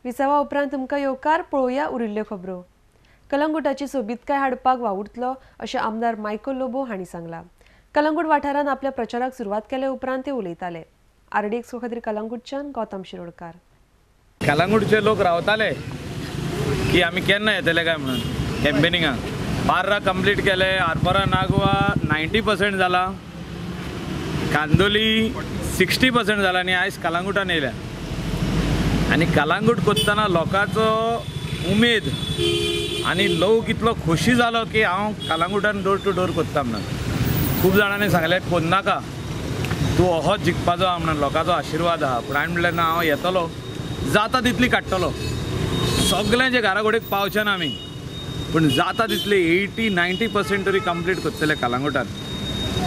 विसावा उपरांत तुमकां येवकार. पळोवया उरिल्ल्यो खबरो. कलंगूटाची सोबीतकाय हाडपाक वावुरतलो अशें आमदार मायकल लोबो हांणी सांगलां. कलंगूट वाठारांत आपल्या प्रचाराक सुरवात केले उपरांत ते उलयताले. आरडीएक्स खातीर कलंगूटच्यान गौतम शिरोडकार. कलंगूटचे लोक रावताले की आमी केन्ना येतले काय म्हणून कॅम्पेनिंगाक. बार्रा कंप्लीट केले, आरपोरा नागवा 90% जाला, कांदोली 60% जाला आनी आयज कलंगूटान येयल्या. आनी कलंगूट कोत्तना लोकांचो उमेद आनी लोक इतलो खोशी जालो की हांव कलंगूटान डोर टू डोर कोत्ता म्हणून. खूब जाणांनी सांगलें कोन्नाका, तूं अहोच जिखपाचो आहा म्हणून, लोकांचो आशिर्वाद आहा. पूण हांवें म्हणलें ना, हांव येतलो, जाता तितली काडटलो. सगळ्यांचे घराघोडेक पावचे ना आमी, पूण जाता तितले 80-90% तरी कंप्लीट करतले कलंगूटान.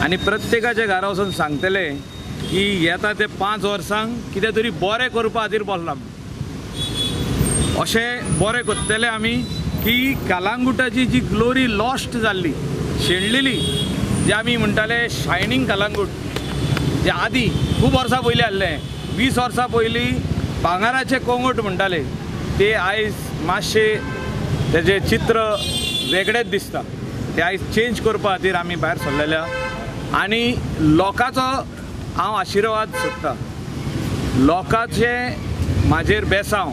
आनी प्रत्येकाच्या घरा वचून सांगतले की येता ते 5 वर्सांक कितें तरी बरें करपा खातीर बसलां. अशें बरें करतले आमी की कलंगूटाची जी ग्लोरी लॉस्ट जाल्ली, शेणलेली, जे आमी म्हणटाले शायनींग कलंगूट, जे आदी खूब वर्सां पयलीं आहलें, 20 वर्सां पयलीं भांगराचें कोंगट म्हणटाले, ते आयज मातशें तेजें चित्र वेगळेंच दिसता. ते आयज चेंज करपा खातीर आमी भायर सरलेल्या आनी लोकांचो हांव आशिर्वाद सोदता. लोकांचे म्हाजेर बेसांव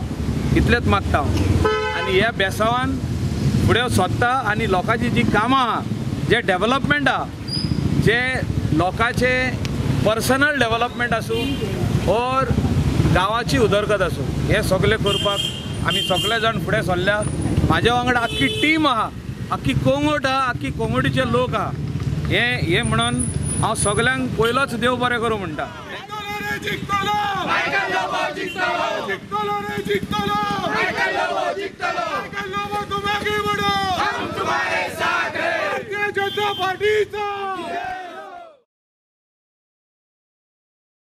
इतलेंच मागता हांव. आनी ह्या बेसांवान फुडें सोदता आनी लोकांची जी कामां आहा, जें डेवलपमेंट आहा, जे लोकांचे पर्सनल डेवलपमेंट आसूं ओर गांवाची उदरगत आसूं, हें सगळें करपाक आमी सगळे जाण फुडें सरल्या. म्हाज्या वांगडा आख्खी टीम आहा, आख्खी कोंगोट आहा, आख्खी कोंगोटीचे लोक आहा. हें हें म्हणून हांव सगळ्यांक पयलोच देव बरें करूं म्हणटा.